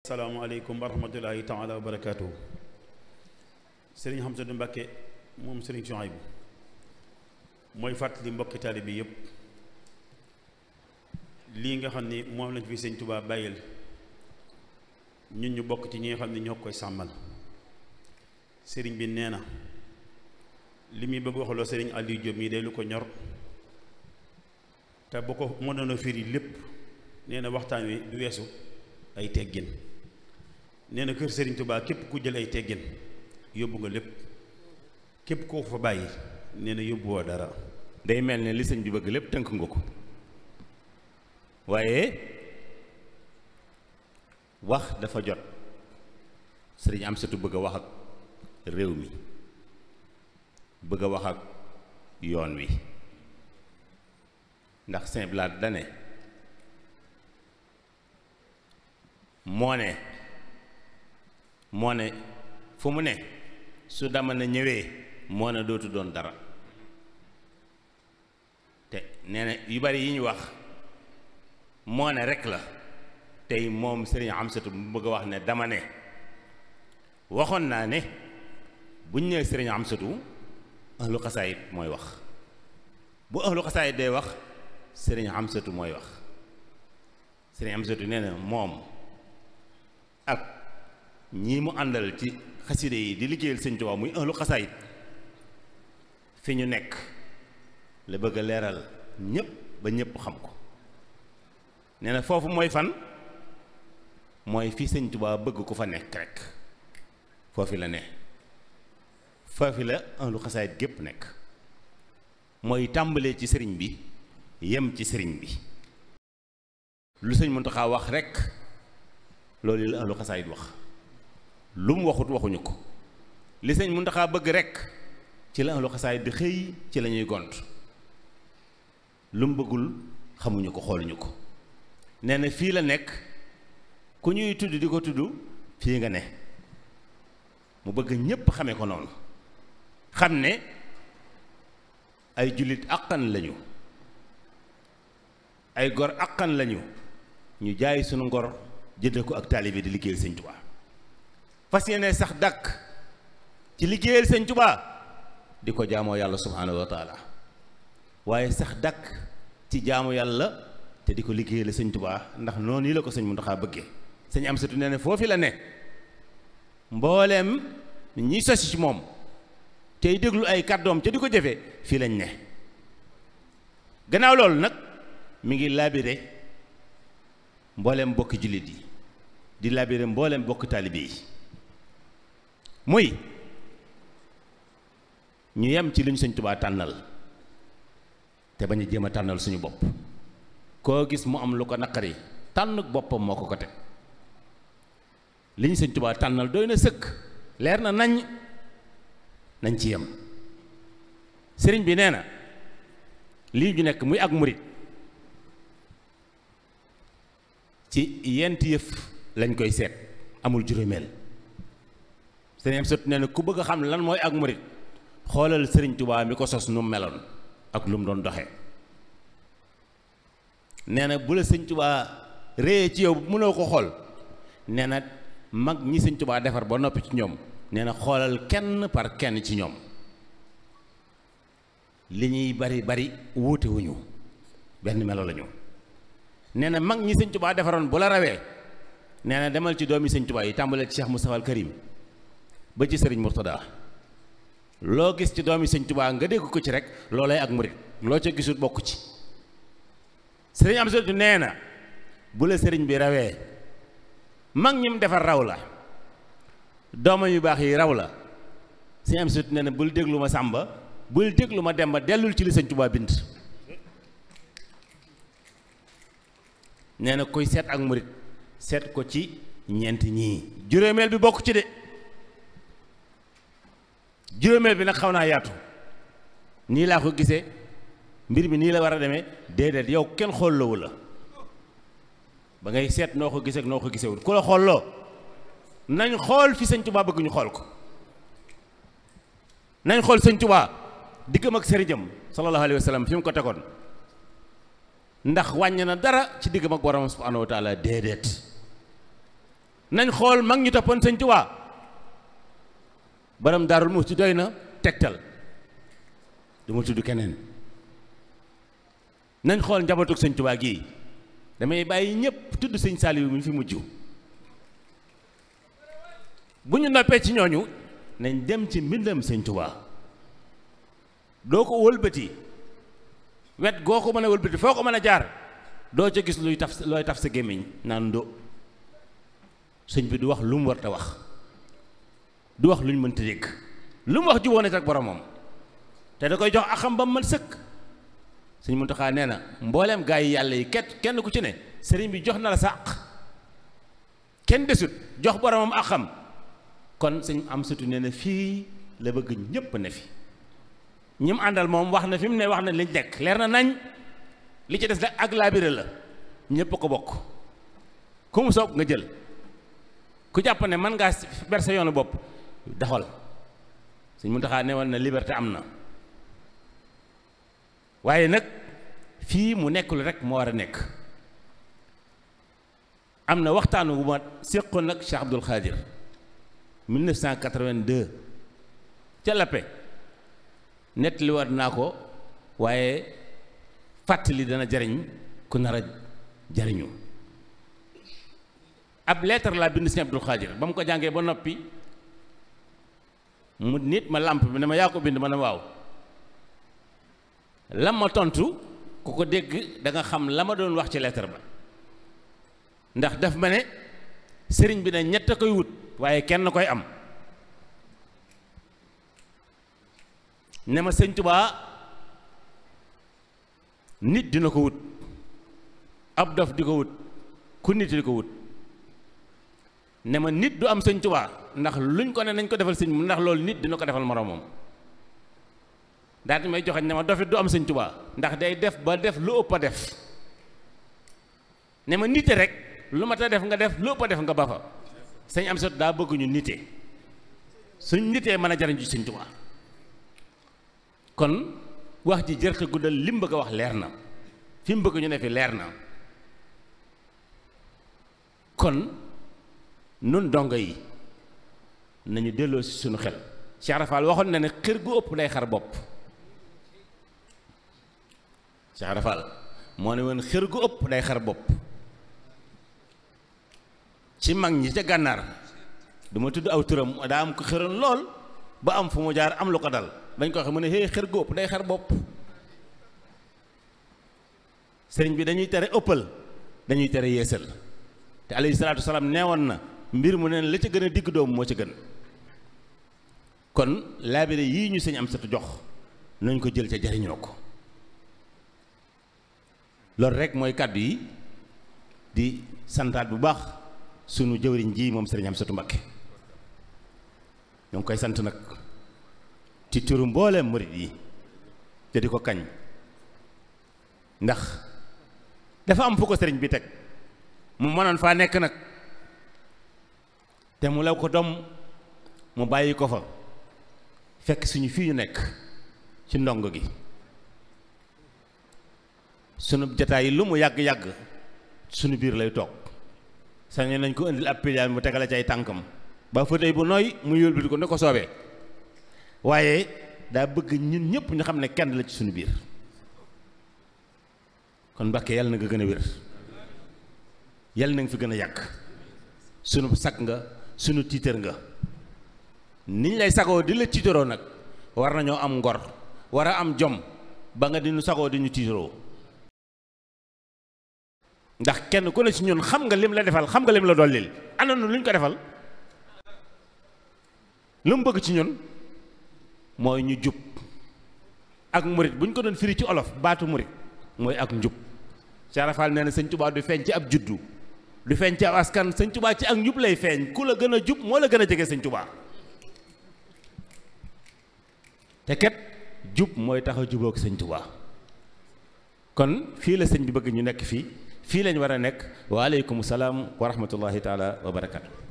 asalaamaaleykum wa rahmatullahi taala wa barakaatuhu. sëriñ Hamsatu Mbàkke moom sëriñ Suhaybu mooy fàttali mbokki taalibe bi yépp lii nga xam ni moom lañ fi sëñ Tuubaa bàyyil ñun ñu bokk ci ñi nga xam ne ñoo koy sàmmal. sëriñ bi nee na li muy bëgg waxaloo sëriñ Aliou Diop mii day lu ko ñor te bu ko mënoon a firi lépp nee na waxtaan wi du weesu ay teggin. nee na kër Serigne Touba képp ku jël ay teggin yóbbu nga lépp, képp koo fa bàyyi nee na yóbbu woo dara. day mel ne li sëñ bi bëgg lépp tënk nga ko, waaye wax dafa jot. sëriñ Amsatu bëgg a wax ak réew mi, bëgg a wax ak yoon wi, ndax Sëñ Blaat dane moo ne fu mu ne su dama na ñëwee moo ne dootu doon dara. te nee na yu bari yi ñu wax moo ne rekk la. tey moom sëriñ Amsatu bu bëgg a wax ne dama ne waxoon naa ne buñ ñëwee sëriñ Amsatu ahlu xasaayit mooy wax. bu ahlu xasaayit day wax sëriñ Amsatu mooy wax. sëriñ Amsatu nee na moom ak ñii mu àndal ci xaside yi di liggéeyal sëñ Tuubaa muy ahlu xasaayit fi ñu nekk la bëgg a leeral ñépp ba ñépp xam ko. nee na foofu mooy fan, mooy fi sëñ Tuubaa bëgg ku fa nekk rek foofu la ne. foofu la ahlu xasaayit gépp nekk, mooy tàmbalee ci sëriñ bi yem ci sëriñ bi. lu sëñ Muntaxaa wax rek loolu la ahlu xasaayit wax. lu mu waxut waxuñu ko. li sëñ Muntaxaa bëgg rekk ci la ahlu xasaayit di xëy, ci la ñuy gont. lu mu bëggul xamuñu ko, xooluñu ko. nee na fii la nekk, ku ñuy tudd di ko tudd fii nga ne. mu bëgg ñépp xame ko noonu, xam ne ay jullit àqan lañu, ay gor àqan lañu, ñu jaay sunu ngor jënde ko ak taalibe di liggéeyal sëñ Tuubaa. fas yéene sax dàkk ci liggéeyal sëñ Tuubaa di ko jaamoo yàlla subhaanahu wa taala, waaye sax dàkk ci jaamu yàlla te di ko liggéeyal sëñ Tuubaa, ndax noonu yi la ko sëñ Muntaxaa bëggee. sëñ Amsatu nee na foofu la ne. mbooleem ñi sosi ci moom tey déglu ay kàddoom ca di ko jëfe fii lañ ne. gannaaw loolu nag mi ngi labiré mbooleem bokki jullit yi, di labiré mbooleem bokki taalibe yi, muy ñu yem ci li ñu sëñ Tuubaa tànnal te bañ a jéem a tànnal suñu bopp. koo gis mu am lu ko naqari tànn boppam moo ko teg. li ñu sëñ Tuubaa tànnal doy na sëkk, leer na nañ ci yem. sëriñ bi nee na lii ñu nekk muy ak murit ci yent yëf lañ koy seet, amul juróomeel. sëriñ Amsatu nee na ku bëgg a xam lan mooy ak murit xoolal sëriñ Tuubaa mi ko sos nu mu meloon ak lu mu doon doxee. nee na bu la sëñ Tuubaa réyee ci yow mënoo ko xool, nee na mag ñi sëñ Tuubaa defar ba noppi ci ñoom, nee na xoolal kenn par kenn ci ñoom. li ñuy bari wuute wuñu, benn melo lañu. nee na mag ñi sëñ Tuubaa defaroon bu la rawee, nee na demal ci doomi sëñ Tuubaa yi tàmbalee ci Cheikh Moustapha al Karim ba ci sëriñ Murtada. loo gis ci doomi sëñ Tuubaa nga dégg ko ci rek loolay ak murit, loo ca gisul bokk ci. sëriñ Amsatu nee na bu la sëriñ bi rawee, mag ñi mu defar raw la, doomam yu baax yi raw la, sëriñ Amsatu nee na bul déglu ma Sàmba, bul déglu ma Demba, dellul ci li sëñ Tuubaa bind. nee na koy seet ak murit seet ko ci ñeent ñii. juróomeel bi bokk ci de. juróomeel bi nag xaw naa yaatu, nii laa ko gisee, mbir mi nii la war a demee. déedéet, yow kenn xooloowu la ba ngay seet noo ko gisee ak noo ko gisewul. ku la xooloo nañ xool fi sëñ Tuubaa bëgg ñu xool ko. nañ xool sëñ Tuubaa diggam ak sëriñam sallallahu alayhi wa sallam fi mu ko tegoon, ndax wàññi na dara ci diggam ak borom subhaanahu wa taala. déedéet, nañ xool mag ñu toppoon sëñ Tuubaa borom Daarul Muxti doy na tegtal du ma tudd keneen. nañ xool njabootug sëñ Tuubaa gii damay bàyyi ñëpp tudd sëñ Saliou mi fi mujj bu ñu noppee ci ñooñu nañ dem ci mbindam sëñ Tuubaa doo ko wëlbati wet goo ko mën a wëlbati foo ko mën a jaar doo ca gis looy taf sa gémmiñ naan ndo sëñ bi du wax lu mu war a wax du wax lu ñu mënta dégg lu mu wax ju woon ak boromam te da koy jox axam ba mu mën sëkk. sëñ Muntaxa nee na mbooleem gaa yi yàlla yi kenn ku ci ne sëriñ bi jox na la sa àq kenn desut jox boromam àqam kon sëñ Amsatu nee na fii la bëgg ñépp ne fi ñi mu àndal moom wax na fi mu ne wax na liñ nekk leer na nañ li ci des nag ak laabire la ñépp ko bokk ku mu soog nga jël ku jàpp ne mën ngaa ber sa yoonu bopp daxal sëñ Muntaxa ne woon na liberté am na waaye nag fii mu nekkul rek moo war a nekk am na waxtaan wu ma séqoon nag Cheikh Abdoul Khadir 1982 ca Lappe nettali war naa ko waaye fàttali dana jariñ ku nar a jariñu ab lettre laa bind Cheikh Abdoul Khadir ba mu ko jàngee ba noppi mu nit ma làmp bi ne ma yaa ko bind ma ne waaw lam ma tontu ku ko dégg da nga xam la ma doon wax ci lettre ba ndax daf ma ne sëriñ bi ne ñett a koy wut waaye kenn koy am ne ma sëñ Tuubaa nit dina ko wut ab dof di ko wut ku nit di ko wut ne ma nit du am sëñ Tuubaa ndax luñ ko ne nañ ko defal sëñ mu ndax loolu nit dina ko defal moroomam daal di may joxe ne ma dofit du am sëñ Tuubaa ndax day def ba def lu ëpp a def ne ma nite rek lu ma ta def nga def lu ëpp a def nga ba fa sëñ Amsatu daa bëgg ñu nite suñ nitee mën a jariñ ci sëñ Tuubaa kon wax ji jërte guddal li mu bëgg a wax leer na fi mu bëgg ñu ne fi leer na kon nun dongo yi nañu delloo si suñu xel Cheikh Rafal waxoon na ne xër gu ëpp day xar bopp Cheikh Rafal moo ne woon xër gu ëpp day xar bopp ci mag ñi ca gànnaar du ma tudd aw turam daa am ko xëroon lool ba am fu mu jaar am lu ko dal bañ ko waxee mu ne hé xër gu ëpp day xar bopp sëriñ bi dañuy tere ëppal dañuy tere yeesal te alayhi salaatu salaam neewoon na mbir mu ne la ca gën a digg doomu moo ca gën kon laabire yii ñu sëñ Amsatu jox nañ ko jël ca jariñoo ko loolu rek mooy kàddu yi di santaat bu baax sunu jëwriñ ji moom sëriñ Amsatu Mbakke ñoo ngi koy sant nag ci turu mbooleem murit yi te di ko kañ ndax dafa am fu ko sëriñ bi teg mu mënoon faa nekk nag te mu law ko dom mu bàyyi ko fa fekk suñu fii ñu nekk ci ndongo gi sunu jataay yi lu mu yàgg-yàgg sunu biir lay toog sañe nañ ko indil ab piliaan mu tegale ci ay tànkam ba fauteuil bu nooy mu yóbbu ko ne ko soobee waaye daa bëgg ñun ñëpp ñu xam ne kenn la ci sunu biir kon Mbàkke yàlla na nga gën a wér yàlla na nga fi gën a yàgg sunu sag nga sunu tiitër nga niñ lay sagoo di la tiitaroo nag war nañoo am ngor war a am jom ba nga di ñu sagoo di ñu tiitaroo ndax kenn ku ne ci ñun xam nga lim la defal xam nga lim la dollil ana nu luñ ko defal lu mu bëgg ci ñun mooy ñu jub ak murit bu ñu ko doon firi ci olof baatu murit mooy ak njub Cheikh Rafal nee na sëñ Tuubaa du feeñ ci ab juddu du feeñ ci ab askan sëñ Tuubaa ci ak njub lay feeñ ku la gën a jub moo la gën a jege sëñ Tuubaa te kat jub mooy tax a jubóog sëñ Tuubaa kon fii la sëñ bi bëgg ñu nekk fii lañ war a nekk waaleykum salaam wa rahmatullahi taala wa barakatu